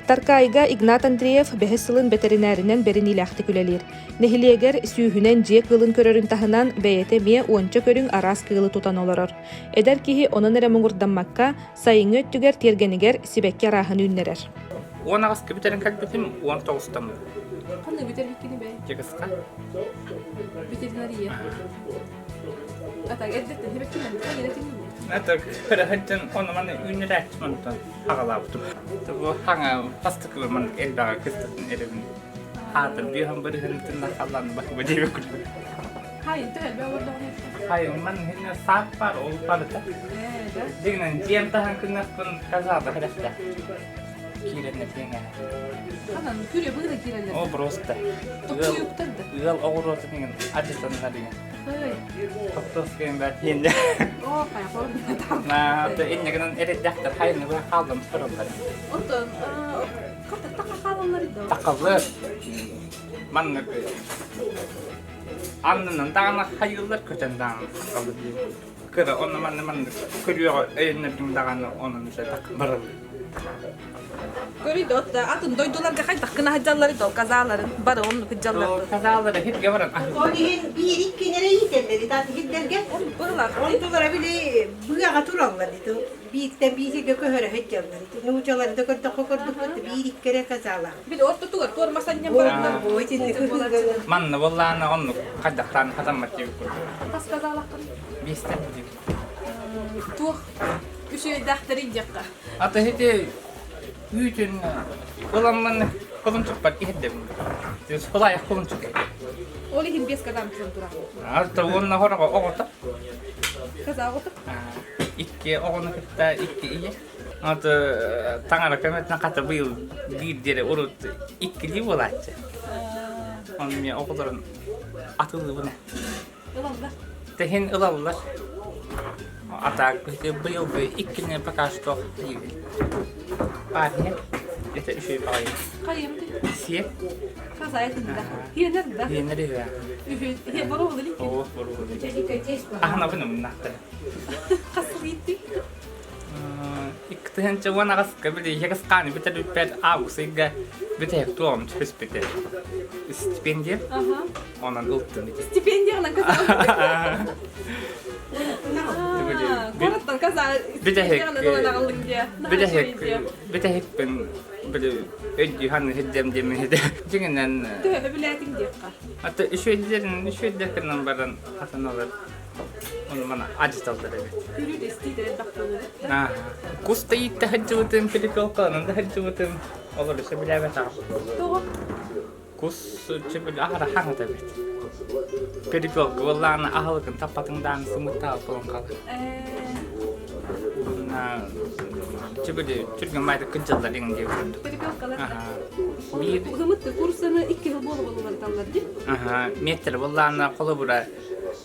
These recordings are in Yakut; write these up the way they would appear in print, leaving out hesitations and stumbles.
Таркаайга Игнат Андреев бэһис сылын бэтэринээринэн бэриниилээхтик үлэлиир. Нэһилиэгэр сүүһүнэн дьиэ кыылын көрөрүн таһынан, бэйэтэ эмиэ уонча көрүҥ араас кыылы тутан олорор. Эдэр киһи онон эрэ муҥурдаммакка, сайыҥҥы өттүгэр тиэргэнигэр сибэкки арааһын үүннэрэр. 18 бүтэрэн кэлбитим, 19-таммын. Ханна бүтэрбиккини бэй? Дьыгыска. Ветеринария. Ата эрдэттэн сибэккинэн Это көрөһөттөн ону маны үүннэрээччи онтон аҕалаабытым. Бу хаҥа бастакы маннык элбэҕи кыстатын эрэбин. Хаатыр биһан бырыһынытын халлан баһыба диэбит курдук. Хайын төһө элбэх олордоҕун Хайын ман хинне саап бар ол барыта. Дигинен дьиэм таһан кыннахпын казаада хэрэхтэ. Киирэннэ тиэҥэ. Ханан күрө быыра киирэллэр. О просто. Токуйуктар да. Ыал оҕуруотун иҥин адьытанна деген. Хоппуоскайым баар тиэннэ. Оо, хайа На, инне гынан эрэддэхтэр хайыны быһа хааллам тураллар. Онтон хата хаалаллар да. Такаллар. Маннык аннынан даҕаны хайыыллар көтөн даҕаны такаллар диэн. Кыра онно манна маннык көрүөҕү өйөннөрдүм даҕаны онон барабын. Көрүй да отта атын дойдуларга хайдах гына сылдьалларый да казааларын бары оннук сылдьаллар. Казаалары хитге баран Ол иһин биир иккинэрэ иитэллэр итат иһиттэргэ. Онтулара били быаҕа тураллар ити бииртэн бииргэ көһөрө сылдьаллар. Нуучалары да көрдөххө көрдөхпүт биир иккэрэ казаалаах. Били ортотугар туормас анньан бараннар. Манна буоллаана оннук хайдахтаан хатаммат диэбит курдук. Хас казаалаххын? Биэстэн диэбит. Туох үчүгэйдээхтэрий диэххэ. Ата ити үүтүн ыламмын кулунчукпар иһэрдэбин. Сулайах кулунчук. Ол иһин биэс казам туран турар. Алта уонна хороҕо оҕото. Каза оҕото? Икки оҕону кытта икки ийэ. Вот таҥара көмөтүнэн хата быйыл биир диэри урут иккилии буолааччы. Ону эмиэ оҕолорун атылыыбын ээ. Ылаллар. Тэһин ылаллар. А так быйылгы иккини пока что диибин. Парня, это үчүгэй баҕайы. Хайым ты? Сиэ. Хазайкын да. Хиэнэр да. Хиэнэр үһү. Үһү. Хе боруолу ликки. Оо, боруолу. Аһанабын умнахтара. Хас сыл ииттиҥ? 2018-ка били Егасхааны бүтэрбиппэр август ыйга бүтэһик туоҕум түспүтэ. Стипендия. Онон ылтым ити. Стипендияҕынан казаҕын. Куораттан каза стипендияҕынан ылан аҕаллыҥ диэ. Бүтэһик бүтэһикпин били өйдүү ханны сирдэм диэмин ити. Дьиҥинэн Төһө билээтиҥ диэххэ. Ата үчүгэйдэрин үчүгэйдэркинэн баран хатаналар Ону мана адьыталлар эбит. Көрүү да истии да элбэх буолуо. Кус да ииттэ сылдьыбытым, перепелкаланан да сылдьыбытым. Олору сөбүлээбэтэҕим. Тоҕо? Кус сөбүл аһара хаҥата эбит. Перепелка буоллаҕына аһылыгын таппатыҥ даҕаны сымыттаабыт буолан хаалар. Чүгүлү түргэн баайдык кыдьаллар иҥ диэбит курдук. Перепелкалар да. Биир Хымыт курсаны икки жыл буола буолалар дии. Аха, метр буоллаҕына холобура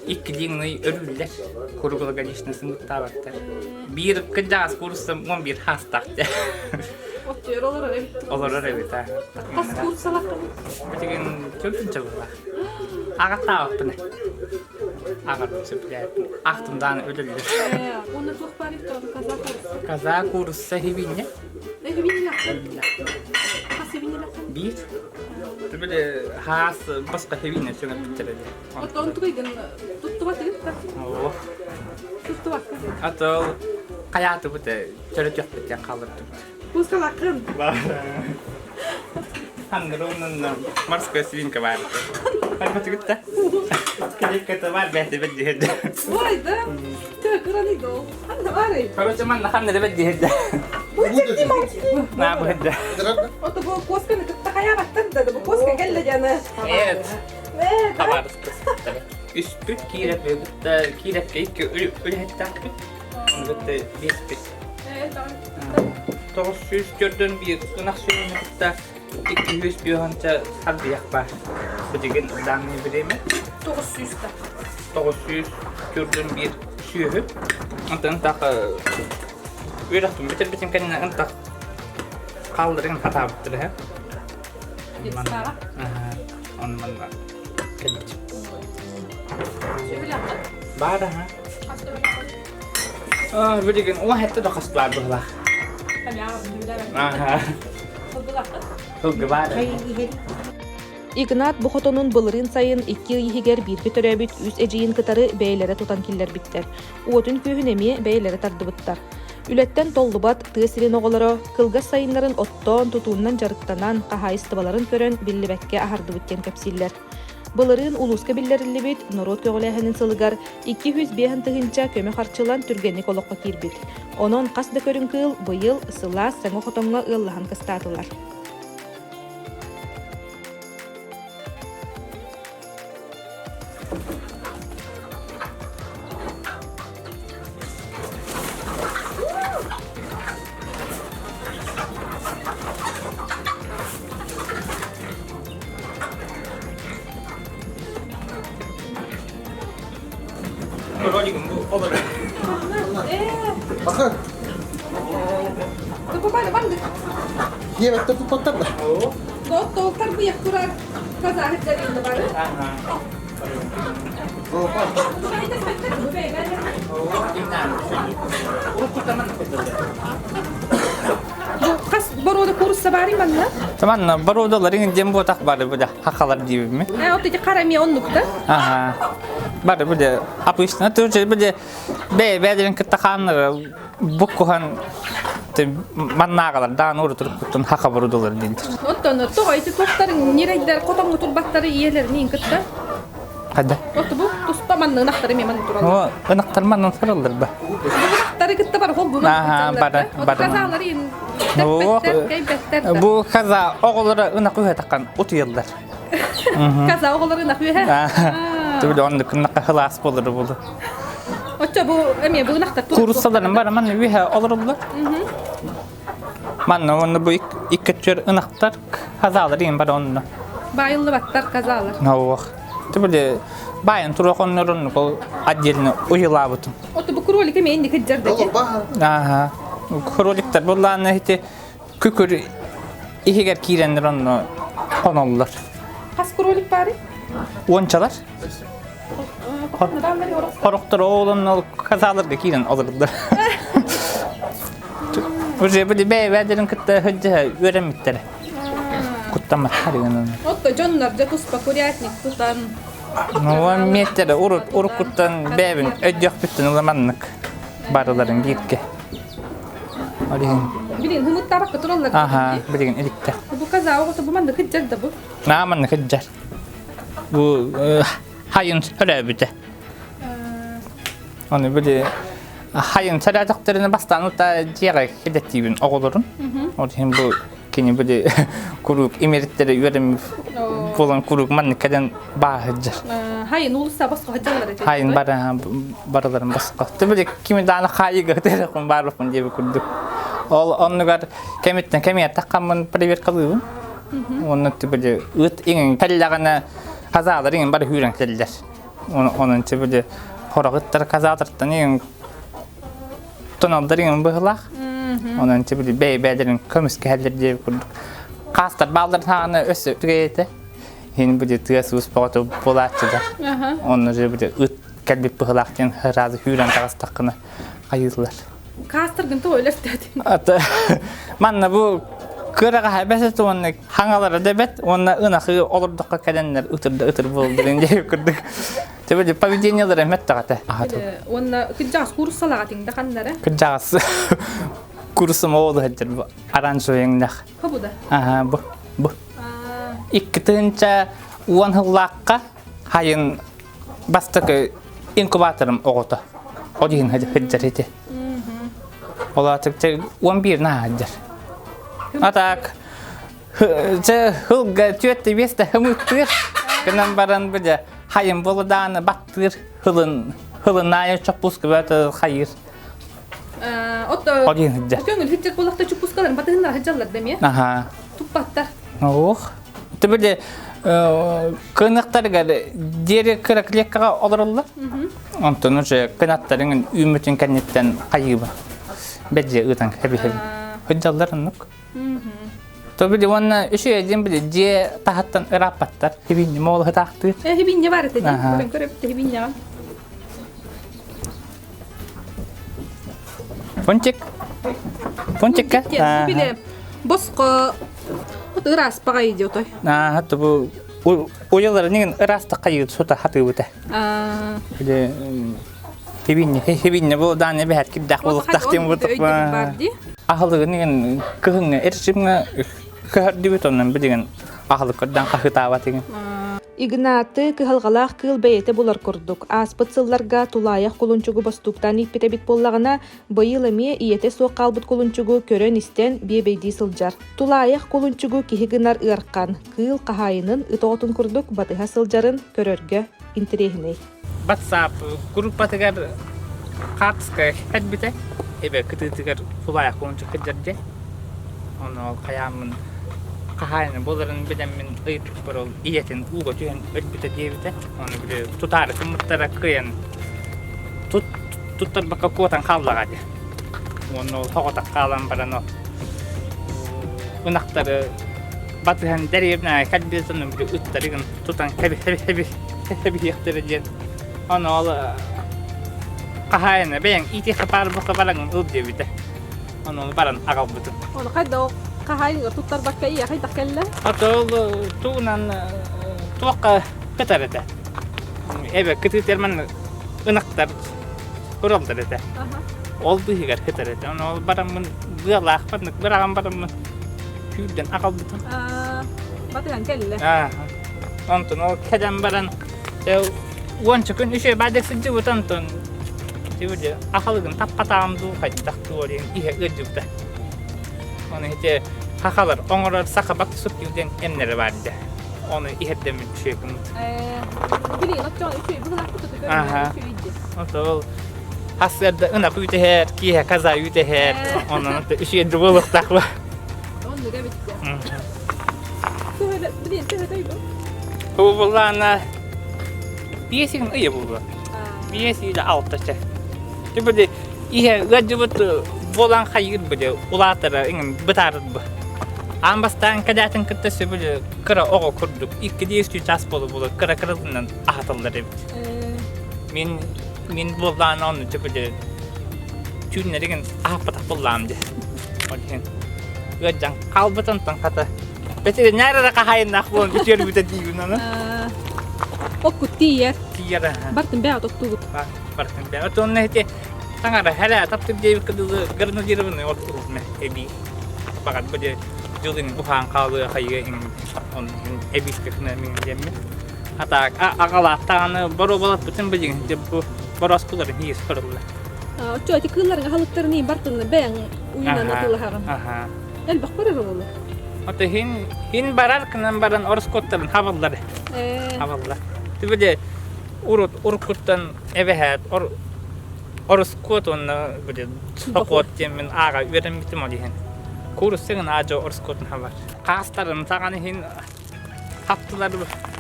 Иккилииҥный өрүүллэр, круглогодично сымыттаабаттар. Биир кырдьаҕас куурусса 11 хаастаах дьэ. Оттуйар олорор эбит. Олорор эбит аа. Хас куурсалааххын? Билигин төрдүнчэ буолла. Аҕаттаабаппын. Аҕат сөбүлээбиппин. Ахтым дааны өлөллөр. Уонна туох баар эбит каза куурусса? Каза куурусса хибинньэ. Хибинньэ Хас хибинньэлэххин? Биир. Били хаас босхо хибинньэ сөҥөппүттэр эбит. Оттон тугайгын туттубатыгын да? Оо. Туттубакка. А то хайаатыбыт төрөтүөхпүт диэн хааллардыбыт. Кускалаккын. Ханнырыунан морская свинка баар. Хайбатыгыт да? Кликката бар бэти бэт диһэдэ. Ой, да? Тö кыраны дол. Ханна барый? Короче, манна ханна да бэт диһэдэ. На быһыдда. Ото бу косканы кытта хайаабаттар да, бу коска кэллэ дьаны. Нет. Үспүт киирэп кытта киирэпкэ икки үлэһиттээхпит. Ону кытта биэспит. 941 ынах сүөһүнү кытта 200 харбыйах баар. Билигин данный время 900 да. 941 сүөһү. Онтон ынтах үөрэхпин бүтэрбитим кэннэ ынтах хаалларын хатаабыттар эһэ. Детскаҕа? Ону манна кэлбитим. Сөбүлэххин? Баар аха. Хас төбөлөххүн? Аа, билигин уон хэттэ да хас баар быһылаах. Аха. Аха. Сылгы баар. Игнат бу хотонун былырыын сайын икки ый иһигэр бииргэ төрөөбүт үс эдьиийин кытары бэйэлэрэ тутан киллэрбиттэр. Уотун-күөһүн эмиэ бэйэлэрэ тардыбыттар. Үлэттэн толлубат тыа сирин оҕолоро кылгас сайыннарын оттоон, тутуунан дьарыктанан, хаһаайыстыбаларын көрөн биллибэккэ аһардыбыт диэн кэпсииллэр. Былырыын улууска биллэриллибит норуот көҕүлээһинин сылыгар 205 тыһыынча көмө харчылан түргэнник олоххо киирбит. Онон хас да көрүҥ кыыл быйыл сылаас саҥа хотоҥҥо ыаллаһан кыстаатылар. Ролигым бу олорор. Аха. Диэбэттэ туппаттар да. Тоттолтар быйах турар казахи дьарыйда бары. Хас боруода куурусса баарый манна? Манна боруодаларын диэн буотах бары бу да хахалар диибимми. Э, вот эти хара эмиэ оннукта. Ага. Бары бу да обычно тоже бу да бэйэ бэйэлэрин кытта хааннара буккуһан маннаагалар даан урутуруккуттан хаха борудулар диэнтир. Оттон тоҕо ити туохтарын ньирэйдэр хотоҥҥо турбаттары ийэлэрин кытта? Хада. Оту бу туспа манны ынахтары эмиэ манны тураллар. О, ынахтар маннан тураллар ба. Ынахтары кытта бар хол бу Аха, бары, бары. Казалары тэппэттэр, кэйбэттэр. Бу каза оҕолоро ынах үһэ таххан утуйаллар. Каза оҕолоро ынах үһэ. Түбүл оннук ынахха хылаас болор булу. Оччо бу эмиэ бу ынахтар Куруссаларын бар манна үһэ олоруллар. Манна онно бу икки өттүгэр ынахтар казалар иин бар онно. Баайыллыбаттар казалар. Ох. Түбүле баайын туруох оннорун ол отдельно уйулаабытым. Ото бу кролик эмиэ инник кыдьар да Ага. Кроликтар буллааны ити күкүр иһигэр киирэннэр онно хоноллор. Хас кролик бары? Уончалар. Хорохтор оолон ол казаларга киирэн олордулар. Уже били бэйэ-бэйэлэрин кытта сылдьыһа үөрэммиттэрэ. Куттамматтар гынан. Отто дьоннор дьэ туспа курятник тутан. Ну, миэттэрэ урут уруккуттан бэйэбин өйдүөхпүттэн ыла маннык барыларын бииргэ. Ол иһин. Билин хымыттаабакка тураллар. Аха, билигин иликтэр. Бу каза оҕото бу маннык кыдьар да бу. Наа маннык кыдьар. Бу хайын өлөөбүтэ. Оны били хайын сэлээтэхтэринэ бастаан утаа дьиэҕэ килэттиибин оҕолорун. Ол иһин бу кини били куруук имириттэрэ үөрэммит буолан куруук маннык кэлэн бааһырдьар. Хайын уулусса босхо сылдьаллар этэ. Хайын барыларын босхо. Ты били кими дааны хаайыга телефон баарбаппын диэби курдук. Ол оннугар кэмиттэн кэмиэ таххаммын проверкалыыбын. Онно ты били ыт иҥин кэллэҕинэ казаалар иҥин бары хүүрэн кэллэр. Онон ты били хороҕыттар казаатартан иҥин тоналдар иҥин быһылаах. Онон ты били бэйэ-бэйэлэрин көмүскэһэллэр диэби курдук. Хаастар бааллар хааны өссө үчүгэй этэ. Хин били тыас уус бөҕөтө буолааччылар. Онно же били ыт кэлбит быһылаах диэн сразу хүүрэн таҕыстаххына хайыыллар. Каастаргын тоҕо өлөртөөтүн? Ата манна бу кыраҕаһа бэсэт уонна хаҥалара да бэт уонна ынахы олордоххо кэлэннэр ытырда ытыр буолдурун диэбит курдук. Тэбэ поведениелара мэттэҕэтэ. Уонна кырдьаҕас кууруссалаҕа тиҥда ханнара? Кырдьаҕас куурусса моолу сылдьар бу оранжевый өҥнөөх. Бу да? Аха бу бу. 2010 сыллаахха хайын бастакы инкубаторым оҕото. Ол иһин сылдьар ити. Ол аата 11 наһаа сылдьар. А так дьэ хылга түөртэ биэстэ хымыттыыр гынан баран бу дьэ хайын буолудааны баттыыр хылын хылынаайы чоппуска бөтө хайыыр. Отто Ол иһин сылдьар. көҥүл сылдьар буоллахта чуппускаларын батыһыннара сылдьаллар да эмиэ. Аха. Туппаттар. Ох. Түбүле кыныктарыгар диэри кыра клеткаҕа олороллор. Онтон уже кынаттарын үүммүтүн кэнниттэн хайыыба. Бэдьэ ыытан хэби-хэби. Сылдьаллар оннук. Тобили уонна үчүгэй диэн били дьиэ таһыттан ырааппаттар. Хибинньи моолуһутаахтыыр. Э, хибинньи бар этэ дии. Көрөн көрөбүт хибинньэҕин. Пончик. Пончикка? Били босхо. Вот ыраас баҕайы дии отой. Аа, бу уйаларын игин ыраастык хайыыр сута хатыыбыта. Аа. Били хибинне хибинне бу дааны бэһэт кирдээх буолуохтаах диэн буолтах Аһылыгын игин кыһыҥҥа эрчимҥэ көһөрдүбүт онон билигин аһылык көрдөөн хаһыытаабат игин. Игнаты кыһалҕалаах кыыл бэйэтэ булар курдук. Ааспыт сылларга тулаайах кулунчугу бостууктаан ииппит эбит буоллаҕына, быйыл эмиэ ийэтэ суох хаалбыт кулунчугу көрөн-истэн биэбэйдии сылдьар. Тулаайах кулунчугу киһи гынар ыархан, кыыл хаһаайынын ыт оҕотун курдук батыһа сылдьарын көрөргө интэриэһинэй. WhatsApp группатыгар хаартыска кэлбитэ. Эбэ кытыытыгар тулаайах кулунчук сылдьар дьэ. Ону ол хайааммын хаһаайына буоларын билэммин ыйыппыппар ол ийэтин ууга түһэн өлбүтэ диэбитэ. Ону били тутаары гыммыттара кыайан тут туттарбакка куотан хааллаҕа дии. Уонна ол соҕотох хаалан баран ол ынахтары батыһан дэриэбинэҕэ кэлбит ону били ыттары гын тутан кэбиһиэхтэрэ диэн. Ону ол хаһаайына бэйэҥ иитиэххэ баар бука бараҥын ыл диэбитэ. Ону баран аҕалбытым. Ону хайдах хаһаайыҥҥа туттарбакка ийэ хайдах кэллэ? Ото ол тугунан туохха кытар этэ. Эбэ кытыытыгар манна ынахтар тураллар этэ. Ол быыһыгар кытар этэ. Ону ол бараммын быалаах маннык быраҕан бараммын күүрдэн аҕалбытым. Батыһан кэллэ. Онтон ол кэлэн баран уонча күн үчүгэй баадык сылдьыбыт онтон ахалыгын таппатаҕым дуу хайдах дуу диэн иһэ ыалдьыбыта. Ону ити хахалар оҥорор саха баксук диэн эмнэрэ баар дии. Ону иһэрдэммит үчүгэй гыммыт. Билигин оччоҕо үчүгэй быһылаахпыт үчүгэй дии. Ото ол хасыарда ынах үүтэһэр, киэһэ каза үүтэһэр, онон үчүгэй буолуохтаах ба. Оннук эбит Төһө билигин төһө тойду? Бу буллаана биэсигин ыйа буолуо. Биэс или алтача. Түбү иһэ ыадьыбыт буолан хайыыр били улаатара иҥин бытаарыт бу. Аан бастаан кэлээтин кытта сөбүлү кыра оҕо курдук иккилии үстүү чаас буола-буола кыра кыралынан аһаталлар эбит. Мин мин буоллаан онну түбүлү түүннэригин аһаппатах буоллаам дии. Ол иһин ыадьан хаалбыт онтон хата Ветеринар эрэ хаһаайыннаах буолан үтүөрбүтэ диибин аны. Оккут тиийэр. Тиийэр аха. Бартын бэҕэ тоттугут. Бартын бэҕэ. Отонна ити таҥара хара таптыр диэбиккэ дылы гранадированный от урутуна эбии. Баҕар бу дьылын буһаан хаалыа хайыа иҥин он эбиискэ гына мин диэммин. Атаак аҕалааттаҕаны боруобалаппытын билигин бу борооскуларын иис көрөллөр. Оччо ити кыылларга аһылыктарын бартын бэйэҥ уйунан атыылаһаҕын. Аха. Элбэх барар буолла. Ото хин хин барар кынан баран ороскуоттарын хабаллар. Хабаллар. Түбүде урут уруккуттан эбэһээт ор ороскуот уонна били сокуот диэн мин аага үөрэммитим ол иһин. Кууруссыгын аажа ороскуотун хабар. Хаастарын саҕан иһин хаптылар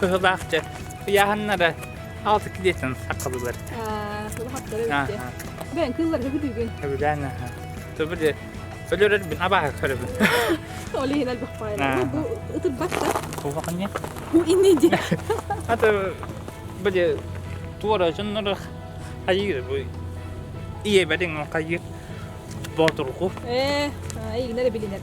кыһылаах дьэ ыйааһыннара алты килиэтин саккалылар. Хаптары Бэйэн кыылларга бүдүүгүн. Бүдүүгүн. Түбүде Өлөрөрбүн абааһы көрөбүн. Ол иһин элбэх баҕайы. Бу ытырбат да. Туоханньа? Бу инни дии. Ата били туора дьоннор хайыыр бу ийэбэриҥ хайыыр боотургу. Ээ, эйигин эрэ билинэр.